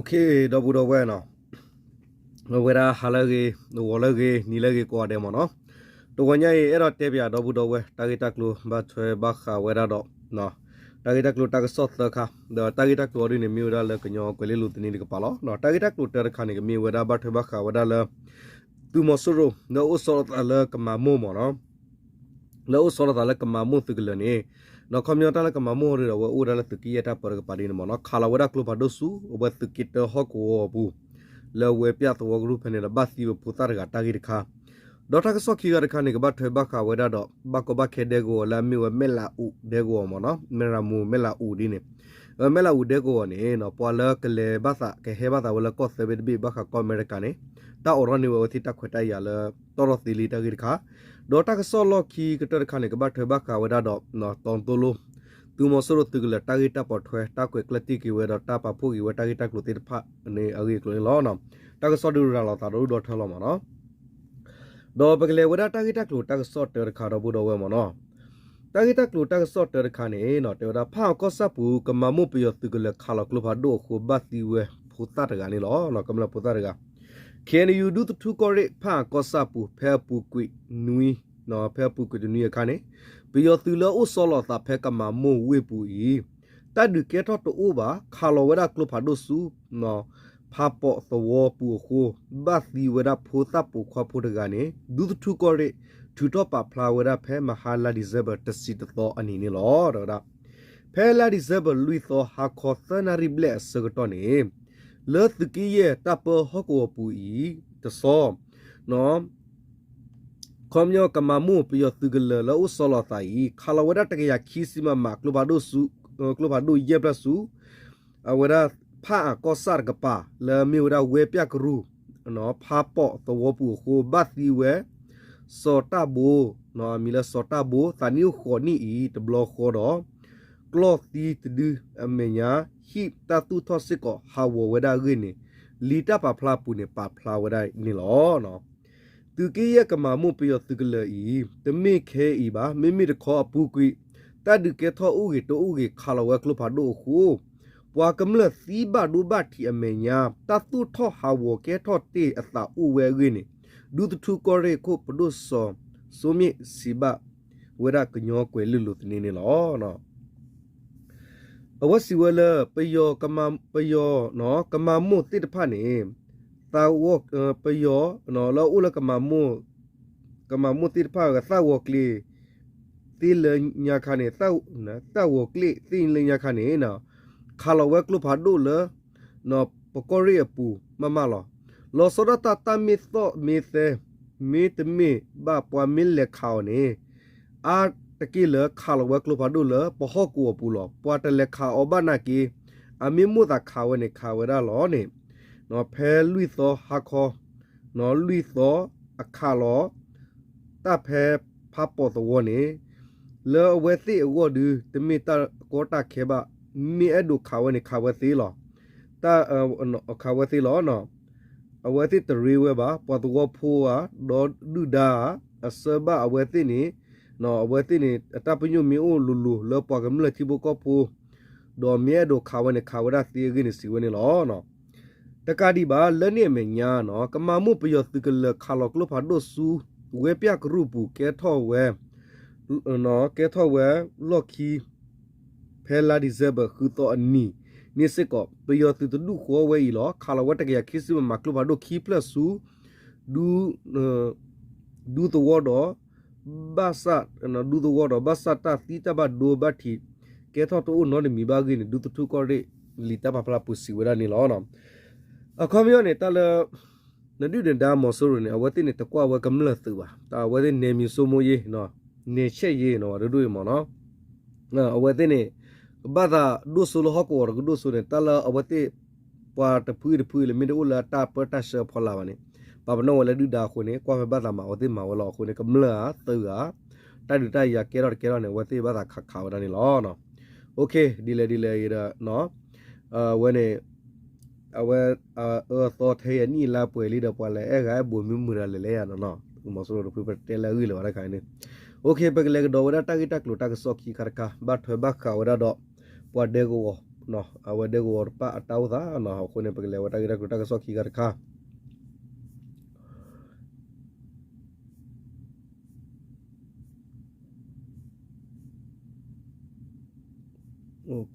ဒီပုၢ်ဒီဝဲၢ်နီၤ, အဝဲဒၣ်ဟါလၢအဂ့ၤ, ဂီၤလၢအဂ့ၤ, နံၤလၢအဂ့ၤ ကိးဂၤဒဲးမ့ၢ်နီၤ. တဂီၤညါအံၤ အဲၣ်ဒိးတဲပၠးဒီပုၢ်ဒီဝဲၢ် တၢ်ဂ့ၢ်တၢ်ကျိၤ ဘၣ်ထွဲဘၣ်ဃးဝဲဒၣ်ဒီး တၢ်ဂ့ၢ်တၢ်ကျိၤတၢ်ကစီၣ်သၢခါ, ဒီးတၢ်ဂ့ၢ်တၢ်ကျိၤအီၤဒ်န့ၣ် မ့ၢ်ဝဲဒၣ်လၢကညီကွဲၤလ့လိၤသန့တကပၤလီၤ. တၢ်ဂ့ၢ်တၢ်ကျိၤတၢတခါန့ၣ် ကမ့ၢ်ဝဲဒၣ်ဘၣ်ထွဲဘၣ်ဃးဝဲဒၣ်လၢ သုးမီၤစိရိၤ လၢအအိၣ်ဆီလီၤသးလၢကမၤမိၢ်မ့ၢ်နီၤ, လၢအအိၣ်ဆီလီၤသးလၢကမၤမိၢ်သုးကလၢၤန့ၣ်, ဒီးခီပညီတၢ်လၢကမၤမိၢ်အီၤဒီး အဝဲအိၣ်ဝဲဒၣ်လၢသုးက့ယဲၢ်တၢ်ပၢတကပၤဒ်န့ၣ်မ့ၢ်နီၤ, ခးလီၤဝဲဒၣ်ကျိဖးဒိၣ်ဆူ အဝဲသုးက့တၢဟီၣ်ကဝီၤအပူၤ လၢဝဲပၠၣ်သဝီကရူၢ်ဖဲန့ၣ်ဒီး ဘၣ်သံဝဲဖိသၣ်တဂၤတၢ်ဂ့ၢ်တခါ, ဒီးတၢ်ကစီၣ်ခံဂၤတခါန့ၣ် ကဘၣ်ထွဲဘၣ်ဃးဝဲဒၣ်ဒီး ဘၣ်ကီဘၣ်ခဲဒဲကဝီၤလၢအမ့ၢ်ဝဲမဲၣ်လးအူးဒဲကဝီၤမ့ၢ်နီၤ, မဲၣ်လးမူ မဲၣ်လးအူးဒ်န့ၣ်, မဲၣ်လးအူးဒဲကဝီၤန့ၣ် ပှၤလၢကလဲၤဘၣ်သး ကဟဲဘၣ်သးဝဲလၢကီၢ်သၢဘ့ၣ်တဘ့ၣ် ဘၣ်ဃးကီၢ်အမဲရကၤန့ၣ် တၢ်အိးထီၣ်န့ၢ်ဝဲအဝဲသ့ၣ်တၢ်ခွဲးတၢ်ယာ်လၢ တီၢ်ထီၣ်သ့လံတၢ်ဂ့ၢ်တခါ, ဒီးတၢ်ကစီၣ်လီၢ်ခံကတၢၢ်တခါန့ၣ် ကဘၣ်ထွဲဘၣ်ဃးဝဲဒၣ်ဒီး တီၤသိလိ သုးမီၤစိရိၤသုးကလၢၤတၢ်ဂ့ၢ်တၢ်ပိာ်ထွဲ တၢ်ကွဲးကျၢၢ်တံၢ်က့ၤဝဲဒီး တၢ်ပာ်ဖှိၣ်က့ၤဝဲဒၣ်တၢ်ဂ့ၢ်တဖၣ်န့ၣ် အဂ့ၢ်အကျိၤန့ၣ်လီၤ. တၢ်ကစီၣ်ဒုးရၤလီၤသးဒီဒူၣ်ဒီထၢလီၤမ့ၢ်နီၤ. ဒီးပကလဲၤဝဲဒၣ်တၢ်ဂ့ၢ်တၢ်ကျိၤတၢ်ကစီၣ်တၢတခါဒီပုၢ်ဒီဝဲၢ်မ့ၢ်နီၤ. တၢ်ဂ့ၢ်တၢ်ကျိၤတၢ်ကစီၣ်တၢတခါန့ၣ် တဲဝဲဒၣ် ဖၣ်အၣ်ကီၢ်ဆၣ်ပူၤ ကမၤမိၢ်ပယီၤသုးကလၢၤခးလီၤကျိဖးဒိၣ်အဃိ ဘၣ်သံဝဲဖိသၣ်တဂၤန့ၣ်လီၤ. ကမျၢၢ်ဖိသၣ်တဂၤ ခ့ၣ်အဲၣ်ယူၣ် ဒူသထူကီၢ်ရ့ၣ်ဖၣ်အၣ်ကီၢ်ဆၣ်ပူၤ ဖဲအပူၤကွံာ်နွံ, ဖဲအပူၤကွံာ်တနွံအခါန့ၣ် ပယီၤသုးလၢအအိၣ်ဆီလီၤအသးဖဲကမၤမိၢ်ဝ့ၢ်ပူၤအံၤ တၢ်ဒုးကဲထီၣ်တအိၣ်ဘၣ် ခးလီၤဝဲဒၣ်ကျိဖးဒိၣ်ဆူ ဖးပိာ်သဝီပူၤအဃိ ဘၣ်သံဝဲဒၣ်ဖိသၣ်ပိာ်ခွါဖိတဂၤန့ၣ် ဒူသထူကီၢ်ရ့ၣ် ထုးထီၣ်ပာ်ဖျါဝဲဒၣ်ဖဲမဟါလါ December တဆံတသီအနံၤန့ၣ်လီၤ. ဒီးဝဲဒၣ် ဖဲလါ December လွံၢ်သီ ဟါခီသၢနၣ်ရံၣ်ဘျဲၣ်အဆၢကတီၢ်န့ၣ် လၢသုးက့ယဲၢ်တၢ်ပၢဟီၣ်ကဝီၤပူၤအံၤ တဆီ ခီပညီကမၤမိၢ်ပယီၤသုးကလၢၤလၢအအိၣ်ဆီလီၤသးအံၤ ခးလီၤဝဲဒၣ်တကယၤခံဆံ မမ ကျိဖးဒိၣ်ဆူ ကျိဖးဒိၣ်ယဲၢ်ဖျၢၣ်ဆူ အဝဲဒၣ်ဖၣ်အၣ်ကီၢ်ဆၣ်တကပၤ လၢအမ့ၢ်ဝဲဒၣ်ဝဲပၠၣ်ကရူၢ် ဖးပိာ်သဝီပူၤအဃိ ဘၣ်သံဝဲ စီၤတၢ်ဘိ အမံၤလၢစီၤတၢ်ဘိ သးနံၣ်အိၣ်ဃိးနံၣ်အံၤ တဘျီဃီဒီး ကျီၢ်သံတဒုအမဲာ်ညါ ဟံၣ်တၢ်သူၣ်ထီၣ်စ့ၢ်ကီးဟးဂီၤဝဲဒၣ်အဂ့ၢ်န့ၣ် လံာ်တၢ်ပာ်ဖျါအပူၤန့ၣ် ပာ်ဖျါဝဲဒၣ်န့ၣ်လီၤ. သုးက့ယဲၢ်ကမၤမိၢ်ပယီၤသုးကလၢၤအံၤ တမ့ၢ်ခဲအံၤဘၣ်, မ့မ့ၢ်တခီအပူၤကွံာ် တၢ်ဒုးကဲထီၣ်အိၣ်ဂ့ၤတအိၣ်ဂ့ၤ ခးလီၤဝဲကျိဖးဒိၣ်အဃိ ပှၤကမျၢၢ်သံဘၣ်ဒိဘၣ်ထံးအမဲာ်ညါ တၢ်သူၣ်ထီၣ်ဟးဂီၤကဲထီၣ်တ့ၢ်အသးအိၣ်ဝဲအဂ့ၢ်န့ၣ် ဒူသထူကီၢ်ရ့ၣ်ခိၣ်ပဒိၣ်စီၤစိမ့ၣ်စံးဘၣ်ဝဲဒၣ်ကညီကွဲၤလ့လိၤသန့န့ၣ်လီၤ. အဝဲစံးဝဲလၢ ပယီၤ ပယီၤ ကမၤမိၢ်သ့ၣ်တဖၣ်န့ၣ် သးဝီ ပယီၤ လၢအအိၣ်လၢ ကမၤမိၢ်သ့ၣ်တဖၣ် သးဝီၤကျ့ သ့ၣ်လၢညါခါန့ၣ် သးဝီၤကျ့သ့ၣ်လၢညါခါန့ၣ် ခးလီၤဝဲကျိဖးဒိၣ်လၢ ပကီၢ်ရ့ၣ်အပူၤမးမးလီၤ. လီၤဆီဒၣ်တၢ်တၢ်မ့ၢ်သီၣ်မ့ၢ်သဲ မ့တမ့ၢ်ဘၣ်ပှၤမ့ၢ်လဲၤခးအီၤန့ၣ် အါတက့ၢ်လၢခးလီၤဝဲကျိဖးဒိၣ်လၢပဟီၣ်ကဝီၤပူၤလီၤ. ပှၤတလဲၤခးအီၤဘၣ်နာ်က့ အမ့ၢ်မိၣ်သးခးဝဲန့ၣ် ခးဝဲဒၣ်လီၤန့ၣ် ဖဲလွံၢ်သီဟါခီ လွံၢ်သီအခးလီၤ တၢ်ဖဲဖးပိာ်သဝီန့ၣ် လၢအဝဲသ့ၣ်အဂီၢ်ဒု တမ့ၢ်တၢ်ကီတၢ်ခဲဘၣ်, မ့ၢ်အဲၣ်ဒိးခးဝဲန့ၣ် ခးဝဲသ့လီၤ. တၢ် ခးဝဲသ့လီၤ. အဝဲသ့ၣ်တရ့ဝဲဘၣ်, ပှၤသဝီဖိဧါ, ဒီးဒုၣ်ဒါဧါ, အဆၢဘၣ်အဝဲသ့ၣ်န့ၣ်, အဝဲသ့ၣ်န့ၣ် အတၢ်ပညိၣ်မ့ၢ်အိၣ်လိၤလိၤလၢပှၤကမျၢၢ်ထံဖိကီၢ်ဖိ, ဒီးမ့ၢ်အဲၣ်ဒိးခးဝဲန့ၣ် ခးဝဲဒၣ်သ့အဂ့ၢ်န့ၣ် စံးဝဲန့ၣ်လီၤ. တကးဒံးဘၣ် လၢန့ၣ်အမဲာ်ညါနီၤ ကမၤမိၢ်ပယီၤသုးကလၢၤခးလီၤကျိဖးဒိၣ်ဆူ ဝဲပၠၣ်ကရူၢ်ပူၤ ကဲထီၣ်ဝဲ ကဲထီၣ်ဝဲလီၢ်ခံ ဖဲလါ December ဃုသီအနံၤန့ၣ်စ့ၢ်ကီး ပယီၤသုးတဒူၣ်ဃီဝဲအံၤလီၤ. ခးလီၤဝဲတကယၤခံဆံ မမ ကျိဖးဒိၣ်ခံဖျၢၣ်ဆူ ဒူ ဒူသဝီဒီး ဘၣ်ဆၣ် ဒူသဝီဒီး ဘၣ်ဆၣ်တၢ်သံတၢ်ဘၣ်ဒိဘၣ်ထံး ကဲထီၣ်တအိၣ်နီတမံၤဘၣ်အဂ့ၢ်န့ၣ် ဒူသထူကီၢ်ရ့ၣ် လံာ်တၢ်ပာ်ဖျါပူၤစံးဝဲဒၣ်န့ၣ်လီၤ. အခီပညီန့ၣ် တၢ်လၢ နဒုၣ်နဒါမီၤစိရိၤန့ၣ် အဝဲသ့ၣ်န့ၣ် တကွၢ်ဝဲကမျၢၢ်သုးဘၣ်, တၢ်အဝဲသ့ၣ် နယ်မြေစိုးမိုးရေး, နယ်ချဲ့ရေးနီၤ ဝဲဒိၣ်ဒိၣ်အံၤမ့ၢ်နီၤ အဝဲသ့ၣ်န့ၣ် ကဘၣ်သးဒိၣ်စိလၢဟီၣ်ကဝီၤတကဒိၣ်စိန့ၣ် တၢ်လၢအဝဲသ့ၣ် ပှၤတဖုတဖုလၢမ့ၢ်တအိၣ်လၢတၢ်ပၢတၢ်ဆှၢအဖီလာ်ဘၣ်န့ၣ် ပာ်ပနီၣ်ဝဲလၢဒုၣ်ဒါအဃိန့ၣ် ကွၢ်ဖဲဘၣ်သးမၤအဝဲသ့ၣ်မၤဝဲလီၤအဃိန့ၣ် ကမျၢၢ်ဧါသုးဧါ တၢ်ဒုးတၢ်ယၤကဲထီၣ်တကဲထီၣ်န့ၣ် အဝဲသ့ၣ်ဘၣ်သးခးခးဝဲဒၣ်န့ၣ်လီၤ. ဒ်လဲၣ်ဒ်လဲၣ်အံၤဒီး အဝဲန့ၣ် အဝဲ အအၢအသီထဲအနံၣ်အလါပှဲၤလံဒီး ပှၤလဲၤအဲၣ်ဂၤအဲၣ်ဘူးမ့ၢ်မုာ်တၢ်လဲၤလဲၣ်ယၤနီၤနီၤ မီၤစိရိၤတဖုပတဲလၢအဂ့ၢ်လၢၤဘၣ်တခါန့ၣ် ပကလဲၤကဒီးဝဲဒၣ်တၢ်ဂ့ၢ်တၢ်ကျိၤတၢ်ကစီၣ်ခံခါတခါ ဘၣ်ထွဲဘၣ်ဃးဝဲဒၣ်ဒီး ပှၤဒဲကဝီၤ အဝဲဒဲကဝီၤတဖၣ်အတၢ်အိၣ်သးနီၤ, အဃိန့ၣ် ပကလဲၤဝဲတၢ်ဂ့ၢ်တၢ်ကျိၤတၢ်ကစီၣ်ခံခါတခါ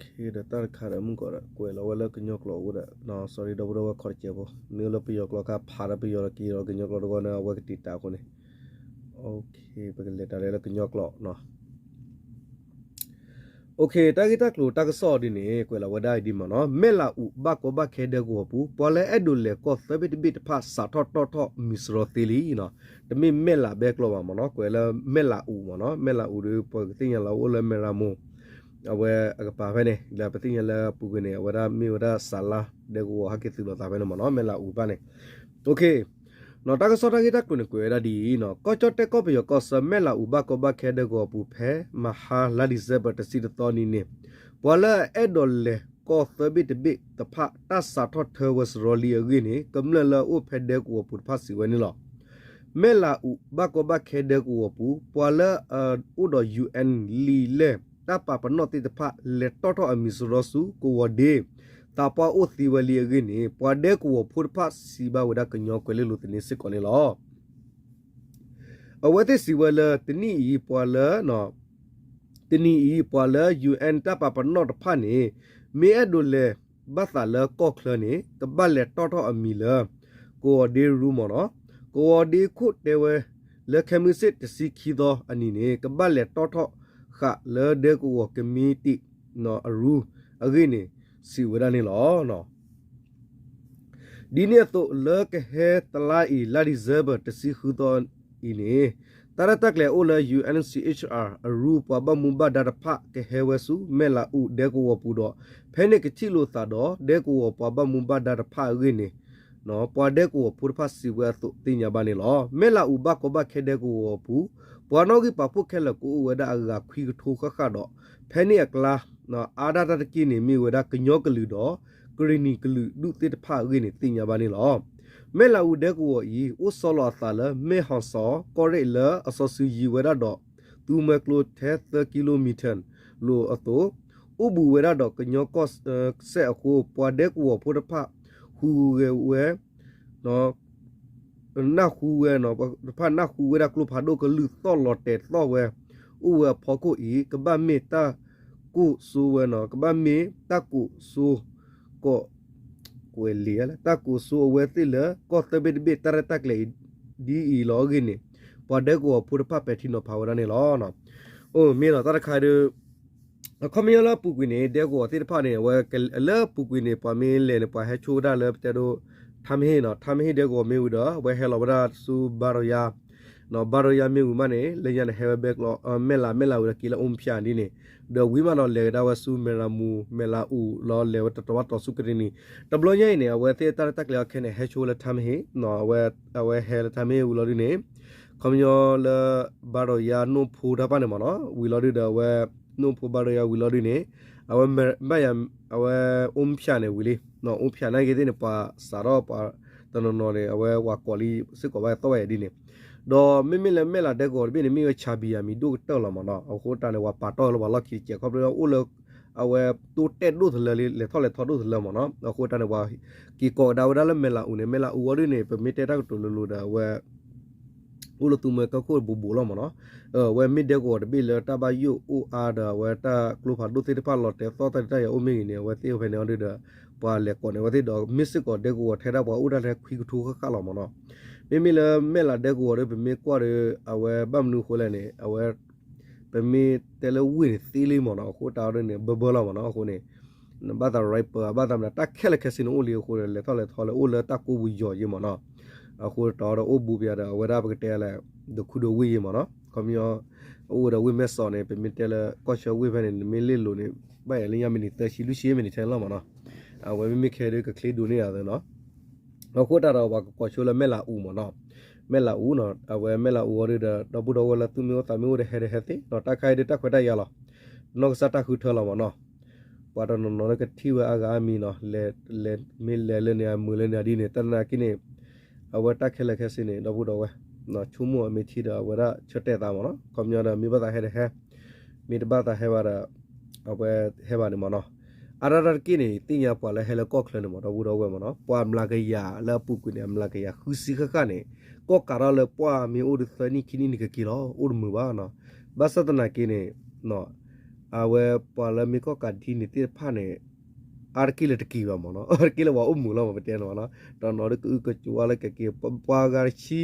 ဒီးတၢ်တခါဒီးမုၢ်ကီးဒီး ကွဲးလီၤဝဲလၢကညီကျိာ်အဃိဒီး sorry ဒီပုၢ်ဒီဝဲၢ် ခီတစဲးဖိ မ့ၢ်လၢပယီၤကျိာ်ခါ ဖးဒီးပယီၤဒီးက့ၤဒီးကညီကျိာ်တဂီၢ်န့ၣ် အဝဲကတံာ်တာ်အဃိန့ၣ် ပကလဲၤတၢ်လၢကညီကျိာ် တၢ်ဂ့ၢ်တၢ်ကျိၤတၢ်ကစီၣ်ဒ်န့ၣ် ကွဲးလီၤဝဲဒၣ်အံၤဒ်မ့ၢ်နီၤ, မဲၢ်လးအူးဘၣ်ကီဘၣ်ခဲဒဲကဝီၤပူၤ ပှၤလၢအဲၣ်ဒိးလဲၤကီၢ်သၢဘ့ၣ်တဘ့ၣ်တဖၣ် စးထီၣ်တီၣ်ထီၣ်မံၤစရီသ့လံနီၤ, တမ့ၢ်မဲၢ်လးဘဲကျိာ်ဘၣ်မ့ၢ်နီၤ, ကွဲးလၢမဲၢ်လးအူးမ့ၢ်နီၤ, မဲၢ်လးအူးဒီး ပှၤကသ့ၣ်ညါလၢအအိၣ်လၢမဲၢ်ရမိၢ် အဝဲအကပၤဖဲန့ၣ် လၢပသ့ၣ်ညါလၢပူၤကွံာ်န့ၣ် အဝဲဒၣ်မ့ၢ်ဝဲဒၣ်စးလါဒဲကဝီၤဟဲက့ၤသုးလိာ်သးဖဲန့ၣ်မ့ၢ်နီၤ, မဲၢ်လးအူးတဖၣ်န့ၣ် တၢ်ကစီၣ်တၢ်ဂ့ၢ်တၢ်ကျိၤန့ၣ် ကွဲးဝဲဒၣ်ဒ်အံၤနီၤ, ကီၢ်ကၠီၣ်တဲၣ်ကီၢ်ပယီၤကီၢ်ဆၢ မဲၢ်လးအူးဘၣ်ကီဘၣ်ခဲဒဲကဝီၤပူၤ ဖဲမဟါလါဒံၣ်စဲဘၢၣ်တဆံတသီနံၤန့ၣ် ပှၤလၢအအဲၣ်ဒိးလဲၤကီၢ်သၢဘ့ၣ်တဘ့ၣ်တဖၣ် တၢ်စးထီၣ်ထၢဝဲစရီလံအဂ့ၢ်န့ၣ် ကမျၢၢ်လၢအအိၣ်ဖဲဒဲကဝီၤပူၤတဖၣ်စံးဝဲန့ၣ်လီၤ. မဲၢ်လးအူးဘၣ်ကီဘၣ်ခဲဒဲကဝီၤပူၤ ပှၤလၢအအိၣ်ဒီး ယူၣ်အဲၣ် လံာ်လဲၢ်တၢ်ပာ်ပနီၣ်သ့ၣ်တဖၣ် လဲၤတီၣ်ထီၣ်အမံၤစရီဆူကဝီၤဒ့ သးပှၢ်အိၣ်သ့ဝဲလံအဂ့ၢ်န့ၣ် ပှၤဒဲကဝီၤဖိတဖၣ်စံးဘၣ်ဝဲဒၣ်ကညီကွဲၤလ့လိၤသန့စ့ၢ်ကီးန့ၣ်လီၤ. အဝဲသ့ၣ်စံးဝဲလၢ တနံၣ်အံၤ ပှၤလၢ တနံၤအံၤ ပှၤလၢ ယူၣ်အဲၣ် တၢ်ပာ်ပနီၣ်တဖၣ်န့ၣ် မ့ၢ်အဲၣ်ဒိးလဲၤဘၣ်သးလၢကီၢ်ချၢန့ၣ် ကဘၣ်လဲၤတီၣ်ထီၣ်အမံၤလၢ ကဝီၤဒ့ရူမ့ၢ်နီၤ, ကဝီၤဒ့ခိၣ်တဲဝဲ လၢခဲမုၢ်ဆ့ၣ်တဆံခံသီအနံၤန့ၣ် ကဘၣ်လဲၤတီၣ်ထီၣ်ဃာ်လၢဒဲကဝီၤကမံးတံာ်အရူ အဂ့ၢ်န့ၣ် စံးဝဲဒၣ်န့ၣ်လီၤ. ဒ်န့ၣ်အသိး လၢကဟဲတလါအံၤ လါဒံၣ်စဲဘၢၣ် တဆံဃုသီအံၤန့ၣ် တၢ်ရဲၣ်တၢ်ကျဲၤအိၣ်လၢ ယူၣ်အဲၣ် အရူ ပှၤဘၣ်မူဘၣ်ဒါတဖၣ် ကဟဲဝဲဆူမဲၢ်လးအူးဒဲကဝီၤပူၤဒီး ဖဲန့ၣ်ကထံၣ်လိာ်သးဒီး ဒဲကဝီၤပှၤဘၣ်မူဘၣ်ဒါတဖၣ်အဂ့ၢ်န့ၣ် ပှၤဒဲကဝီၤဖိတဖၣ်စံးဝဲအသိးသ့ၣ်ညါဘၣ်န့ၣ်လီၤ. မဲၢ်လးအူးဘၣ်ကီဘၣ်ခဲဒဲကဝီၤပူၤ ပှၤနီၣ်ဂံၢ်ပာ်ဖှိၣ်ခဲလၢာ်ကအိၣ်ဝဲဒၣ်အဂၤခွံကထိဃၣ်ဃၣ်ဒီး ဖဲန့ၣ်အကျါ အါဒၣ်တၢ်တက့ၢ်န့ၣ် မ့ၢ်ဝဲဒၣ်ကညီကလုာ်ဒီး ကရံၣ်နံၣ်ကလုာ်ဒူၣ်သ့ၣ်တဖၣ်အဂ့ၢ်န့ၣ် သ့ၣ်ညါဘၣ်န့ၣ်လီၤ. မဲၢ်လးအူးဒဲကဝီၤအံၤ အိၣ်ဆီလီၤအသးလၢ မဲၢ်ဟီၣ်စီၤ ကီၢ်ရ့ၣ်လၢအစီၤစုၤယံၤဝဲဒၣ်ဒီး သူမွဲကျိထဲသၢကံလိမံၤထၢၣ်လိာ်အသိး အိၣ်ဘူးဝဲဒၣ်ဒီးကညီကီၢ်စဲၣ်အဃိ ပှၤဒဲကဝီၤဖိတဖၣ် ဟူးဂဲၤဝဲ နၢ်ဟူဝဲ တဖၣ်နၢ်ဟူဝဲဒၣ်ကျိဖးဒိၣ် ကလုၢ်သီၣ်လီၤတဲာ်သီၣ်ဝဲ အိၣ်ဝဲအဖီခိၣ်အံၤ ကဘၣ်မ့ၢ်တၢ်ကိၢ်စိဝဲနီၤ ကဘၣ်မ့ၢ်တၢ်ကိၢ်စိ ကီး ကွဲးလံာ် တၢ်ကိၢ်စိအဝဲသ့ၣ်လၢ ကီၢ်သၢဘ့ၣ်တဘ့ၣ် တၢ်ရဲၣ်တၢ်ကျဲၤအံၤ ဒ်အံၤလီၤအဂ့ၢ်န့ၣ် ပှၤဒဲကဝီၤဖိတဖၣ်ပဲာ်ထံနီၤဖးဝဲဒၣ်န့ၣ်လီၤ. အိၣ်မ့ၢ်ဒီးတၢ်တခါဒီး အခီပညီလၢအပူၤကွံာ်န့ၣ် ဒဲကဝီၤသ့ၣ်တဖၣ်န့ၣ် အဝဲလၢအပူၤကွံာ်န့ၣ် ပှၤမ့ၢ်လဲၤန့ၣ် ပှၤဟဲဆိဝဲဒၣ်လၢပတဲဒိ ထါမဟ့ၣ်နီၤ ထါမဟ့ၣ်ဒဲကဝီၤမ့ၢ်ဝံၤဒီး အဝဲဟဲလီၤဝဲဒၣ်ဆူဘါရီယါ ဘါရီယါမ့ၢ်ဝံၤမးန့ၣ် လၢညါန့ၣ်ဟဲဝဲဘဲကျိ မဲၢ်လး မဲၢ်လးဝံၤဒီးက့ၤလၢအိၣ်ဖျးဒ်န့ၣ် ဒီးဝံၤမးဒီးလဲၤကဒါဝဲဆူမဲၢ်ရမူ မဲၢ်လးအူးလီၤ လဲၤဝဲတတီၤဘၣ်တီၤဆူကရံၣ်နံၣ် တဘျီညါအံၤန့ၣ် အဝဲသ့ၣ်တၢ်ရဲၣ်တၢ်ကျဲၤအီၤခဲန့ၣ် ဟဲဆိဝဲလၢထါမဟ့ၣ် အဝဲဟဲလၢထါမဟ့ၣ်ဝံၤလီၤဒုန့ၣ် ခီပညီလၢ ဘါရီယါနိၣ်ဖိတၢ်ပၢ်န့ၣ်မ့ၢ်နီၤ ဝံၤလီၤဒုဒီးအဝဲ နိၣ်ဖိဘါရီယါဝံၤလီၤဒုန့ၣ် အဝဲ ဘၣ်ယၤ အဝဲအိၣ်ဖျးန့ၣ်ဝံၤလံ အိၣ်ဖျးနာ်က့သ့ၣ်န့ၣ် ပှၤစးထီၣ်ပှၤတနီၤနီၤန့ၣ် အဝဲဝၤကိးလံ စ့ၢ်ကီးဘၣ်သီၣ်ဝဲဒ်န့ၣ် ဒီးမ့မ့ၢ်လၢမဲၢ်လးဒဲကဝီၤတဘ့ၣ်န့ၣ် မ့ၢ်ဝဲဆၣ်ဘံၣ်ယၤမံၤဒိၣ်ကတၢၢ်လီၤမ့ၢ်နီၤ အဃိတၢ်န့ၣ် ပှၤပာ်တီၢ်လၢပှၤလီၢ်ခံတစဲး ခီဖျိလၢအိၣ်လၢ အဝဲတိတဲာ်ဒိၣ်သလၢလံ လဲၤထီၣ်လဲၤထီဒိၣ်သလၢမ့ၢ်နီၤ အဃိတၢ်န့ၣ် ပှၤက့ၤကိးကဒါဝဲဒၣ်လၢမဲၢ်လးအူးန့ၣ် မဲၢ်လးအူးဝံၤဒုန့ၣ် ပမ့ၢ်တဲတၢ်ကတိၤလိၤလိၤဒီး အဝဲ အိၣ်လၢသူမှဲကီၢ်ခိၣ်ဘူးဘူးလီၤမ့ၢ်နီၤ အဝဲမ့ၢ်ဒဲကဝီၤတဘ့ၣ်လၢတၢ်ဘၣ်ယိၣ်အိၣ်အါဒီး အဝဲတၢ်ကျိဖးဒိၣ်သ့ၣ်တဖၣ်လီၤတဲာ်သီၣ်တၢ်ဒ်တၢ်ယၤအိၣ်မ့ၢ်ဂ့ၤန့ၣ် အဝဲသ့ၣ်အိၣ်ဖဲန့ၣ်အီၤဒုဒီး ပှၤလဲၤကိးန့ၢ်အဝဲသ့ၣ်ဒီး မ့ၢ်စ့ၢ်ကီးဒဲကဝီၤထဲဒၣ်ပှၤအိၣ်တၢ်ထဲခွံကထိဃၣ်ဃၣ်လီၤမ့ၢ်နီၤ မ့မ့ၢ်လၢမဲၢ်လးဒဲကဝီၤဒီး ပမ့ၢ်ကွၢ်ဒီး အဝဲဘၣ်မနုၤအဃိလဲၣ်န့ၣ် အဝဲ ပမ့ၢ်တဲလၢဝ့ၢ်န့ၣ်သ့လံမ့ၢ်နီၤ အဃိတၢ်အီၤဒ်န့ၣ် ဘၢဘၢလီၤမ့ၢ်နီၤ အဃိန့ၣ် ဘၣ်သး riper ဘၣ်သးမနုၤ တၢ်ခဲလၢာ်ခဲဆ့န့ၣ်အိၣ်လံအဃိန့ၣ် လဲၤထီၣ်လဲၤထီလၢအိၣ်လၢတၢ်ကိးပူၤယီၤယ့မ့ၢ်နီၤ အဃိတၢ်အီၤဒီးအိၣ်ဘူးပယၤဒီး အဝဲဒၣ်ပကတဲလဲၣ် ဒိးခူဒိးဝ့ၢ်ယ့မ့ၢ်နီၤ ခီပညီ အအိၣ်ဝဲဒီးဝ့ၢ်မဲၢ်စီးန့ၣ် ပမ့ၢ်တဲလၢကီၢ်ဆၢဝ့ၢ်ဖဲန့ၣ် နမ့ၢ်လ့ၣ်လိၤန့ၣ် ဘၣ်ယၤလၢညါမံးနံးသၢဆံလွံၢ်ဆံမံးနံးထဲလီၤမ့ၢ်နီၤ အဝဲမ့မ့ၢ်ခဲဒုးကချ့ဒိးန့ၢ်ယၤသ့နီၤ အဃိတၢ်ဒီးပှၤကကိးဆိလၢမဲၢ်လးအူးမ့ၢ်နီၤ မဲၢ်လးအူးနီၤ အဝဲမဲၢ်လးအူးအီၤဒုဒီး ဒီပုၢ်ဒီဝဲၢ်လၢသူၣ်မ့ၢ်အိၣ်သးမ့ၢ်အိၣ်ဒီးဟဲဒီးဟဲသ့နီၤ တၢ်ခါအံၤဒုးတၢ်ခွဲးတၢ်ယာ်လီၤ နီၢ်ကစၢ်တၢ်ဃုထၢလီၤမ့ၢ်နီၤ ပှၤတနီၤနီၤလၢကထံၣ်ဝဲအါဂၤအါမံၤနီၤ လဲၤ လဲၤ မ့ၢ်လဲၤလၢန့ၣ် အမုာ်လၢန့ၣ်ဒ်န့ၣ် တၢ်နာ်က့န့ၣ် အဝဲတၢ်ခဲလၢာ်ခဲဆ့န့ၣ် ဒီပုၢ်ဒီဝဲၢ် ဆိကမိၣ်အမ့ၢ်ထံဒီး အဝဲဒၣ်ဆၢတဲာ်သးမ့ၢ်နီၤ ခီပညီဒီး မ့ၢ်ဘၣ်သးဟဲဒီးဟဲ မ့ၢ်တဘၣ်သးဟဲဘၣ်ဒီး အဝဲဟဲဘၣ်န့ၣ်မ့ၢ်နီၤ အါရၣ်တၢ်တက့ၢ်န့ၣ် သ့ၣ်ညါပှၤလၢဟဲလၢကီၢ်ချၢန့ၣ်မး ဒီပုၢ်ဒီဝဲၢ်မးနီၤ, ပှၤမျးကယၤလၢအပူၤကွံာ်န့ၣ် အမျးကယၤဃုဆံဃၣ်ဃၣ်န့ၣ် ကီၢ်ကးထီၣ်လၢပှၢ်မ့ၢ်အိၣ်ဒုးသၢနံၣ်ခံနံၣ်န့ၣ်ကက့ၤလီၤ, အိၣ်တမုာ်ဘၣ်နီၤ. ဘၣ်ဆၣ်သနာ်က့န့ၣ် အဝဲပှၤလၢမ့ၢ်ကီၢ်ကးဒ်န့ၣ်သ့ၣ်တဖၣ်န့ၣ် အါတက့ၢ်လၢတက့ၤဘၣ်မးနီၤ, အါတက့ၢ်လၢပှၤအိၣ်မုာ်လီၤမး ပတဲန့ၣ်မးနီၤ, တနီၤဒုးကအုကကွါလၢကက့ၤ ပှၤအဂၤတဆံ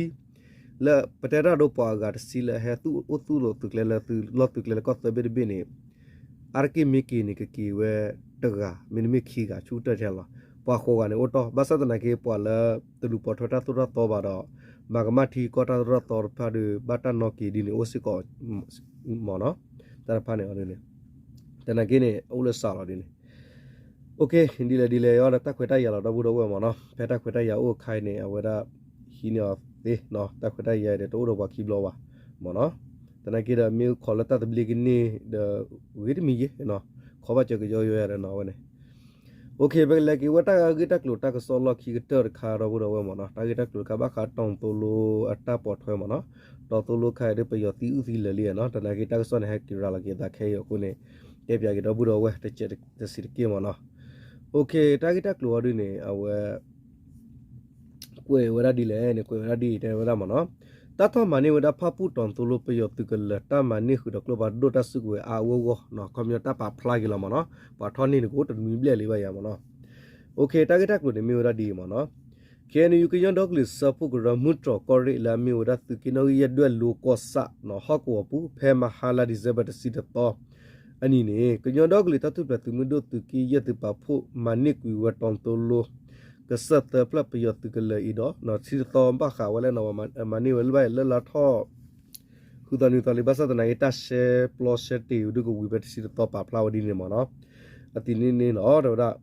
လၢပတဲတၢ်ဒိပှၤအဂၤတဆံလၢဟဲအိၣ်သူၣ်လီၤသုးကျဲလၢသုးလီၢ်သုးကျဲလၢကီၢ်သၢဘ့ၣ်တဘ့ၣ်န့ၣ် အါတက့ၢ်မ့ၢ်က့ၤန့ၣ် ကက့ၤဝဲတဂၤ မ့တမ့ၢ်ခံဂၤဆူကတၢၢ်ထဲလီၤ. ပှၤဃိးဂၤန့ၣ်အိၣ်တီၢ် ဘၣ်ဆၣ်သနာ်က့ ပှၤလၢတလူၤပိာ်ထွဲတၢ်သိၣ်တၢ်သီဘၣ်ဒီး မၤကမၣ်ထံကီၢ်တၢ်သိၣ်တၢ်သီတဖၣ်ဒီး ဘၣ်တၢ်နီၣ်က့ၤဒ်န့ၣ်အိၣ်စ့ၢ်ကီးမးနီၤ. တၢ်တဖၣ်န့ၣ် သနာ်က့န့ၣ် အိၣ်လၢစးလီၤဒ်န့ၣ် OK, ဒ်လဲၣ်ဒ်လဲၣ်အံၤဒီး တၢ်ခွဲးတၢ်ယာ်လီၤ ဒီပုၢ်ဒီဝဲၢ်မးနီၤ, ဖဲတၢ်ခွဲးတၢ်ယာ်အိၣ်အခါအံၤန့ၣ် အဝဲဒၣ်ဟံးန့ၢ်အီၤသ့နီၤ, တၢ်ခွဲးတၢ်ယာ်အံၤဒီး တအိၣ်ဒီးပှၤခံဘျီဘၣ်မးနီၤ. သနာ်က့ဒီး မ့ၢ်ခိးလၢတၢ်သဘျ့ကန့ၢ်ဒီး ဂ့ၤတမံၤယ့ၢ်နီၤ, ခီဘၣ်စၢၤကယီယွဲဒီးနီၤ အဝဲန့ၣ် OK, ပကလဲၤက့ၤဝဲတၢ်ဂ့ၢ်တၢ်ကျိၤတၢ်ကစီၣ်လီၢ်ခံကတၢၢ်တခါ ဒီပုၢ်ဒီဝဲၢ်မးနီၤ, တၢ်ဂ့ၢ်တၢ်ကျိၤတခါ ဘၣ်ဃးတီၤသိလိအတၢ်ပိာ်ထွဲမးနီၤ, တီၤသိလိခါအံၤဒီး ပယီၤသံအုၣ်သံလၢာ်လံနီၤ, သနာ်က့တၢ်ကစီၣ်န့ၣ် ဟဲက့ၤရၤလီၤက့ၤအသးခဲအံၤအဃိန့ၣ် တဲပၠးက့ၤဒီပုၢ်ဒီဝဲၢ်တစဲးတစံးတက့ၢ်မးနီၤ. OK, တၢ်ဂ့ၢ်တၢ်ကျိၤအီၤဒ်န့ၣ် အဝဲ ကွဲးဝဲဒၣ်ဒ်လဲၣ်န့ၣ် ကွဲးဝဲဒၣ်ဒ်အံၤတဲဝဲဒၣ်မးနီၤ, တၢ်ထီၣ်မၤန့ၢ်ဝဲဒၣ်ဖၣ်ပူၣ်တီၤသိလိပယီၤသုးကလၢၤ တၢ်မၤန့ၢ်ဃုာ်ဒီးကျိဖးဒိၣ်တၢ်စုကဝဲၤအါအါဂီၢ်ဂီၢ်နီၤ, ခီပညီတၢ်ပာ်ဖျါက့ၤလီၤမးနီၤ, ပှၤထီၣ်န့ၢ်တကိးတနွံဘျဲၣ်လံဘၣ်ယၤမးနီၤ. OK, တၢ်ဂ့ၢ်တၢ်ကျိၤန့ၣ်မ့ၢ်ဝဲဒၣ်ဒ်အံၤမးနီၤ, KNU ကညီဒီကလုာ်စၢဖှိၣ်ကရၢ မုၢ်တြီၤကီၢ်ရ့ၣ်လၢအမ့ၢ်ဝဲဒၣ်သုးက့နီၣ်ဂံၢ်ယဲၢ်ဒွဲၣ်လိကီၢ်ဆၣ်နီၤ ဟီၣ်ကဝီၤပူၤ ဖဲမဟါလါ December တဆံတသီ အနံၤန့ၣ် ကညီဒီကလုာ်တၢ်ထူၣ်ဖျဲးသုးမုၢ်ဒိၣ်သုးက့ယဲၢ်သုးပာ်ဖှိၣ်မၤန့ၢ်ကွံာ်ဝဲတီၤသိလိ ကစၢၢ်သၢဖျၢၣ်ပယီၤသုးကလၢၤအံၤဒီး တဆံတသီဘၣ်ဃးဝဲလၢနီၤ မၤန့ၢ်ဝဲလၢဘၣ်လၢလါထီၣ် ဃုသီနွံသီလံ ဘၣ်ဆၣ်သနာ်က့ တၢ်ရှဲပျီရှဲတ့ၢ်ဒုးကဝံၤဖဲတဆံတသီပာ်ဖျါဝဲဒ်န့ၣ်မးနီၤ, အသံးန့ၣ်န့ၣ်လီၤ တဲဝဲဒၣ်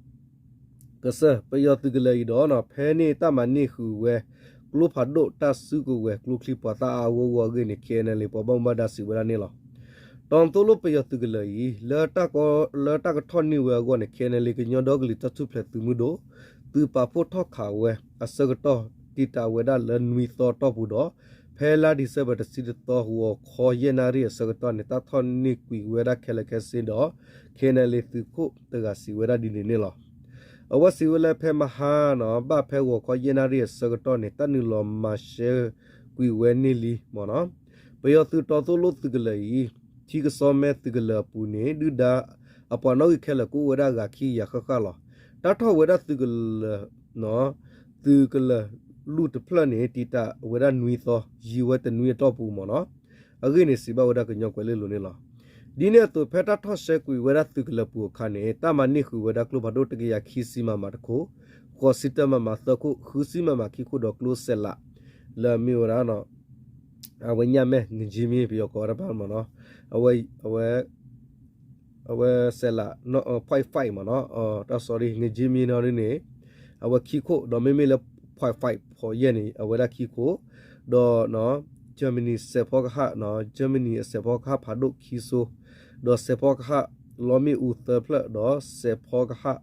ကစၢၢ်ပယီၤသုးကလၢၤအံၤဒီးနီၤ ဖဲန့ၣ်တၢ်မၤန့ၢ်ဃုာ်ဝဲ ကျိဖးဒိၣ်တၢ်စုကဝဲၤကျိချံမျိာ်သၣ်အါအါဂီၢ်ဂီၢ်အဂ့ၢ်န့ၣ် KNLA ပှၤဘၣ်မူဘၣ်ဒါစံးဝဲဒၣ်န့ၣ်လီၤ. တီၤသိလိပယီၤသုးကလၢၤအံၤ လၢတၢ်ကထီၣ်န့ၢ်ဝဲအဂီၢ်န့ၣ် KNLA ကညီဒီကလုာ်တၢ်ထူၣ်ဖျဲးသုးမုၢ်ဒိၣ် သုးပာ်ဖှိၣ်ထီၣ်ခးဝဲအဆၢကတီၢ် တံာ်တာ်ဝဲဒၣ်လၢနွံသီတီၢ်ပူၤဒီး ဖဲလါ December တဆံတသီ ဂီၤခီယဲၢ်နၣ်ရံၣ်အဆၢကတီၢ်န့ၣ် တၢ်ထီၣ်န့ၢ်ကွံာ်ဝဲဒၣ်ခဲလၢာ်ခဲဆ့ဒီး KNLA သုးခိၣ်တဂၤစံးဝဲဒၣ်ဒ်န့ၣ်န့ၣ်လီၤ. အဝဲစံးဝဲလၢဖဲမဟါနီၤ ဘၣ်ဖဲဂီၤခီယဲၢ်နၣ်ရံၣ်အဆၢကတီၢ်န့ၣ် တၢ်နုာ်လီၤမၤရှဲကွံာ်ဝဲန့ၢ်လံမးနီၤ, ပယီၤသုးတီၤသိလိသုးကလၢၤအံၤ ထံကစီမဲသုးကလၢၤအပူၤန့ၣ် ဒုၣ်ဒါအပှၤနီၣ်ဂံၢ်ခဲလၢာ်ကအိၣ်ဝဲဒၣ်ဂၤခံကယၤဃၣ်ဃၣ်လီၤ. တၢ်ထီၣ်ဝဲဒၣ်သုးကလၢၤ သုးကလၢၤလူၢ်တဖျၢၣ်န့ၣ် တံာ်တာ်ဝဲဒၣ်နွံသီ ယံာ်ဝဲတနွံအတီၢ်ပူၤမးနီၤ, အဂ့ၢ်န့ၣ် စံးဘၣ်ဝဲဒၣ်ကညီကွဲၤလ့လိၤန့ၣ်လီၤ. ဒ်န့ၣ်အသိး ဖဲတၢ်ထီၣ်ရှဲကွံာ်ဝဲဒၣ်သုးကလၢၤပူၤအခါန့ၣ် တၢ်မၤန့ၢ်ဃုာ်ဝဲဒၣ်ကျိဖးဒိၣ်တကယၤခံဆံ MM တခိၣ်, ဃိးဆံတၢ MM သၢခိၣ်, ဃုဆံ MM ခံခိၣ်ဒီးကျိစဲးလး လၢအမ့ၢ်ဝဲဒၣ် အဝဲညၣ်မဲၢ် ငကၠ့မံ ပယီၤကိးဝဲဒၣ်မးနီၤ, အဝဲ အဝဲစဲးလး point five မးနီၤ, တၢ် sorry ငကၠ့မံနီၤဒ်န့ၣ် အဝဲခံခိၣ် ဒီးမ့မ့ၢ်လၢ point five ဖီယဲၢ်န့ၣ် အဝဲဒၣ်ခံခိၣ်, ဒီး Germany စဲးဖီကဟၣ် Germany အစဲးဖီကဟၣ်ဖးဒိၣ်ခံစိ, ဒီးစဲးဖီကဟၣ်လီမ့ၣ်အူသၢဖျၢၣ် ဒီးစဲးဖီကဟၣ်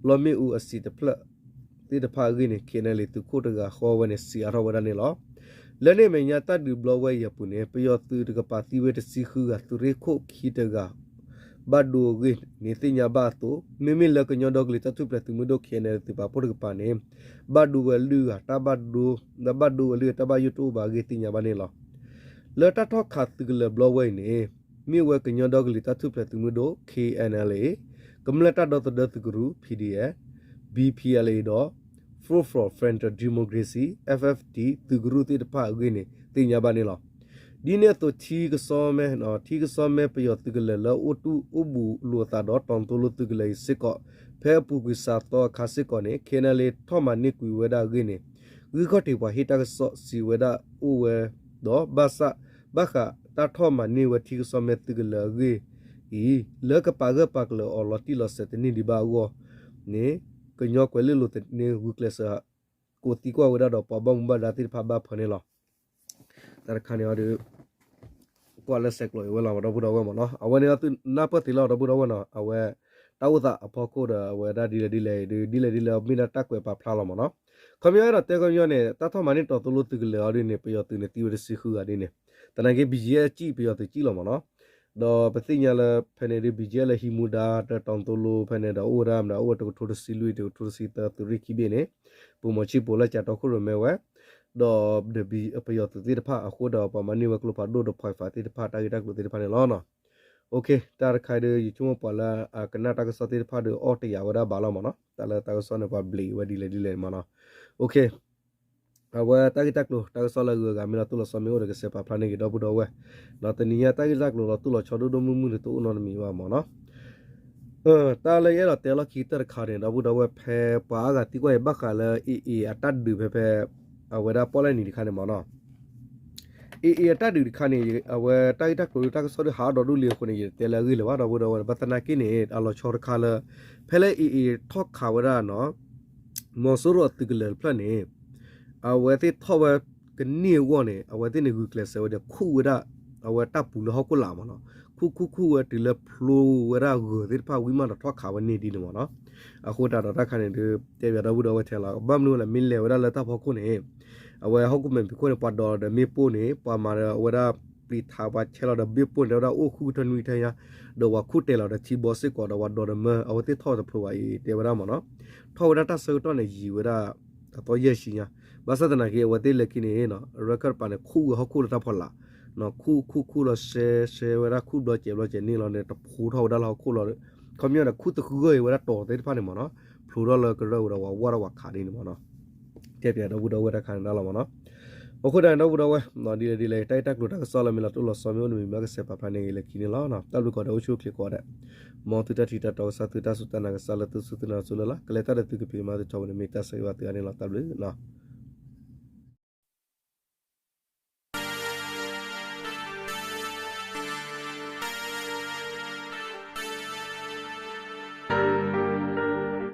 လီမ့ၣ်အူအစံာ်တဖျၢၣ် သ့ၣ်တဖၣ်အဂ့ၢ်န့ၣ် KNLA သုးခိၣ်တဂၤဃီဝဲန့ၣ် စံးအါထီၣ်ဝဲဒၣ်န့ၣ်လီၤ. လၢန့ၣ်အမဲာ်ညါတၢ်ဒုးဘျီဝဲအံၤအပူၤန့ၣ် ပယီၤသုးတကပၤသံဝဲတဆံဃုဂၤ သုးရ့ၣ်ခိၣ်ခံတဂၤ ဘၣ်ဒိအဂ့ၢ်န့ၣ်သ့ၣ်ညါဘၣ်အသိး မ့မ့ၢ်လၢကညီဒီကလုာ်တၢ်ထူၣ်ဖျဲးသုးမုၢ်ဒိၣ် KNLA သုးပာ်ဖှိၣ်တကပၤန့ၣ် ဘၣ်ဒိဝဲလွံၢ်ဂၤ တၢ်ဘၣ်ဒိ လၢဘၣ်ဒိဝဲလွံၢ်ဂၤ တၢ်ဘၣ်ယိၣ်တအိၣ်ဘၣ်အဂ့ၢ်သ့ၣ်ညါဘၣ်န့ၣ်လီၤ. လၢတၢ်ထီၣ်ခးသုးကလၢၤဘျီဝဲအံၤန့ၣ် မ့ၢ်ဝဲကညီဒီကလုာ်တၢ်ထူၣ်ဖျဲးသုးမုၢ်ဒိၣ် KNLA ကမျၢၢ်တၢ်ဒီသဒၢသုးကရူၢ် PDF, BPLA ဒီး Front for Federal Democracy FFD သုးကရူၢ်သ့ၣ်တဖၣ်အဂ့ၢ်န့ၣ် သ့ၣ်ညါဘၣ်န့ၣ်လီၤ. ဒ်န့ၣ်အသိး ထံကစီမဲ ထံကစီမဲပယီၤသုးကလၢၤလၢအိၣ်တူၢ်အိၣ်ဘူးလိာ်သးဒီးတီၤသိလိသုးကလၢၤအံၤစ့ၢ်ကီး ဖဲအပူၤကွံာ်စှၤသီအခါစ့ၢ်ကီးန့ၣ် KNLA ထီၣ်မၤန့ၢ်ကွံာ်ဝဲဒၣ်အဂ့ၢ်န့ၣ် ဂုၢ်ခီၣ်ထံးပှၤဟ့ၣ်တၢ်ကစီၣ်စံးဝဲဒၣ်အိၣ်ဝဲဒီး ဘၣ်ဆၣ် ဘၣ်ဃးတၢ်ထီၣ်မၤန့ၢ်ဝဲထံကစီမဲသုးကလၢၤအဂ့ၢ်အံၤ လၢကပာ်ဂၢၢ်ပာ်ကျၢၤအီၤလီၤတံၢ်လီၤဆဲးတန့ၢ်ဒံးဘၣ်အဂီၢ်န့ၣ် ကညီကွဲၤလ့လိၤသန့ဂုာ်ကျဲးစၢး ကိးသံကွၢ်ဝဲဒၣ်ဒီးပှၤဘၣ်မူဘၣ်ဒါသ့ၣ်တဖၣ်ဘၣ်ဖၢန့ၣ်လီၤ. တၢ်တခါန့ၣ်အီၤဒီး ကွၢ်လၢဆဲးကျိးအံၤဝဲလီၤ ဒီပုၢ်ဒီဝဲၢ်မ့ၢ်နီၤ အဝဲန့ၣ်သုနၢ်ပၢၢ်သ့လီၤ ဒီပုၢ်ဒီဝဲၢ်နီၤ အဝဲ တၢ်အိၣ်သးအဖီခိၣ်ဒီး အဝဲဒၣ်ဒ်လဲၣ်ဒ်လဲၣ်အံၤဒီး ဒ်လဲၣ်ဒ်လဲၣ်မ့ၢ်ဒၣ်တၢ်ကွဲးပာ်ဖျါလီၤမ့ၢ်နီၤ ခီပညီအဲၣ်ဒိးတဲခီပညီန့ၣ် တၢ်ထီၣ်မၤန့ၢ်တီၤသိလိသုးကလၢၤအီၤဒ်န့ၣ် ပယီၤသုးန့ၣ်သံဝဲတဆံဃုဂၤဒ်န့ၣ် သနာ်က့ ဘံယဲၢ်ကံၣ် ပယီၤသုးကံၣ်လီၤမ့ၢ်နီၤ ဒီးပသ့ၣ်ညါလၢဖဲန့ၣ်ဒ် ဘံၣ်ကၠဲလၢဟံးမူဒါ တၢ်တီသိလိဖဲန့ၣ်ဒီး အိၣ်ဝဲဒၣ်မနုၤ အိၣ်ဝဲတကထိတဆံလွံၢ် တကထိတဆံသၢ သုးရ့ၣ်ခံဘ့ၣ်န့ၣ် ပူၤမီၤဆံၣ်ပိၤလၢကၠးတီခိၣ်ရိၣ်မဲဝဲ ဒီး ပယီၤသုးသ့ၣ်တဖၣ်အဃိဒီး ပှၤမၤန့ၢ်ဝဲကျိဖးဒိၣ်ဒီး point five သ့ၣ်တဖၣ် တၢ်ဂ့ၢ်တၢ်ကျိၤသ့ၣ်တဖၣ်န့ၣ်လီၤ. တၢ်တခါဒီး ယဆိကမိၣ်ပှၤလၢအကနၣ်တၢ်ကစီၣ်သ့ၣ်တဖၣ်ဒီး အီၣ်တယာ်ဝဲဒၣ်ဘၣ်လီၤမ့ၢ်နီၤ. တၢ်လၢတၢ်ကစီၣ်န့ၣ် ပှၤဘျံးဝဲဒ်လဲၣ်ဒ်လဲၣ်မ့ၢ်နီၤ. အဝဲတၢ်ဂ့ၢ်တၢ်ကျိၤ တၢ်ကစီၣ်လၢအဂုၤအဂၤမ့ၢ်လီၤတိၢ်လီၤဆီမ့ၢ်အိၣ်ဒီး ကစဲးပာ်ဖျါန့ၢ်က့ၤဒီပုၢ်ဒီဝဲၢ်, တနံၤညါတၢ်ဂ့ၢ်တၢ်ကျိၤလီၤတိၢ်လီၤဆီဒိၣ်ဒိၣ်မုၢ်မုၢ်န့ၣ် တအိၣ်နီတမံၤဘၣ်မ့ၢ်နီၤ. တၢ်လၢယအဲၣ်ဒိးတဲလီၢ်ခံကတၢၢ်တခါန့ၣ် ဒီပုၢ်ဒီဝဲၢ် ဖဲပှၤအါဂၤသံကွၢ်အံၤဘၣ်ဃးလၢ AA အတၢ်ဒုးဖဲဖဲ အဝဲဒၣ်ပီၣ်လဲၣ်နံၤတခါန့ၣ်မ့ၢ်နီၤ. AA အတၢ်ဒုးတခါန့ၣ် အဝဲတၢ်ဂ့ၢ်တၢ်ကျိၤဒီးတၢ်ကစီၣ်ဒီးဟးအီၣ်ဒီးဒူၣ်လံအဃိန့ၣ် ယတတဲလၢအဂ့ၢ်လၢၤဘၣ် ဒီပုၢ်ဒီဝဲၢ် ဘၣ်သနာ်က့န့ၣ် အလီၤဆီတခါလၢ ဖဲလၢ AA ထီၣ်ခးဝဲဒၣ်နီၤ မီၤစိရိၤအသုးကလၢၤတဖျၢၣ်န့ၣ် အဝဲသ့ၣ်ထီၣ်ဝဲကန့ၢ်အဂီၢ်န့ၣ် အဝဲသ့ၣ်န့ၣ်ဂုာ်ကျဲးစၢးဝဲဒီးခူၣ်ဝဲဒၣ် အဝဲတၢ်ပူၤလၢဟီၣ်ခိၣ်လာ်မ့ၢ်နီၤ. ခူၣ်ခူၣ်ခူၣ်ဝဲတုၤလၢဖျိဝဲဒၣ်ဂၢၤသ့ၣ်တဖၣ်ဝံၤမးဒီးထီၣ်ခးဝဲန့ၢ်ဒ်န့ၣ်မ့ၢ်နီၤ. အဃိတၢ်ဒီးတၢ်ခါန့ၣ်ဒီး တဲဘၣ်ဒီပုၢ်ဒီဝဲၢ်ထဲလီၤ. ဘၣ်မနုၤလဲၣ် မ့ၢ်လဲၤဝဲဒၣ်လၢတၢ်ဖီခိၣ်န့ၣ် အဝဲဟီၣ်ခိၣ်မဲာ်ဖံးခိၣ်န့ၣ် ပှၤဒိးလီၤဒီးမ့ၣ်ပိၢ်န့ၣ် ပှၤမၤဒီးအဝဲဒၣ်ပျံၤထး ပှၤဆဲးလီၤဒီးမ့ၣ်ပိၢ်န့ၣ် တဲဝဲဒၣ်အိၣ်ဃုကထၢနွံကထၢညါ ဒီးပှၤခူၣ်တဲာ်လီၤဒီးထံဘီစ့ၢ်ကီးဒီးပှၤဒိးဒီးမၢ အဝဲသ့ၣ်ထီၣ်တဖျိဘၣ်အံၤ တဲဝဲဒၣ်မ့ၢ်နီၤ. ထီၣ်ဝဲဒၣ်တၢ်ဆၢကတီၢ်န့ၣ် ယံာ်ဝဲဒၣ်အသီယဲၢ်ဆံညါ. ဘၣ်ဆၣ်သနာ်က့ အဝဲသ့ၣ်လၢခံန့ၣ် ရဲၣ်ခၢၣ်တပၤန့ၣ် ခူၣ်ဝဲဟီၣ်ခိၣ်လၢတၢ်ဖီလာ် ခူၣ်ခူၣ်ခူၣ်လီၤ ရှဲရှဲ ဝဲဒၣ်ခူၣ်ဘျီစဲးဘျီစဲးန့ၣ်လီၤန့ၣ် တဖျိထီၣ်ဝဲဒၣ်လၢဟီၣ်ခိၣ်လီၤ. ခီပညီန့ၣ် ခူၣ်သဂၢၢ်အံၤဝဲဒၣ်တီၤသ့ၣ်တဖၣ်န့ၣ်မ့ၢ်နီၤ ဖျိထီၣ်လၢကရၢၢ်ဝဲဒီးပှၤဝၢ်ထီၣ်ပှၤခးဒ်န့ၣ်မ့ၢ်နီၤ. တဲပၠးဒီပုၢ်ဒီဝဲၢ်တၢ်ခါန့ၣ်ဒၣ်လီၤမ့ၢ်နီၤ. အဃိဒၣ်န့ၣ် ဒီပုၢ်ဒီဝဲၢ် ဒ်လဲၣ်ဒ်လဲၣ် တၢ်ဂ့ၢ်တၢ်ကျိၤတၢ်ကစီၣ်လၢမ့ၢ်လီၤတိၢ်လီၤဆီမ့ၢ်အိၣ်တမံၤမ့ၢ်ကစဲးပာ်ဖျါန့ၢ်ဂ့ၤလၢခံန့ၣ်လီၤ. တၢ်ဘျုးကိးဂၤဒဲး အိၣ်ဆူၣ်အိၣ်ချ့ကိးဂၤဒဲး မ်သုတၢ်ထံၣ်တၢ်တီကစၢ် သုတၢ်စူၢ်တၢ်နာ်ကစၢ်လၢသုစူၢ်သုနာ်စိလၢ်လၢ် ကလဲၤတၢ်ဒီးသုကဖံးကမၤသုထီဘိန့ၣ် မ့ၢ်တၢ်ဆၢဂ့ၤဘၣ်သုဂၤန့ၣ်လီၤ. တၢ်ဘျုးလီၤ.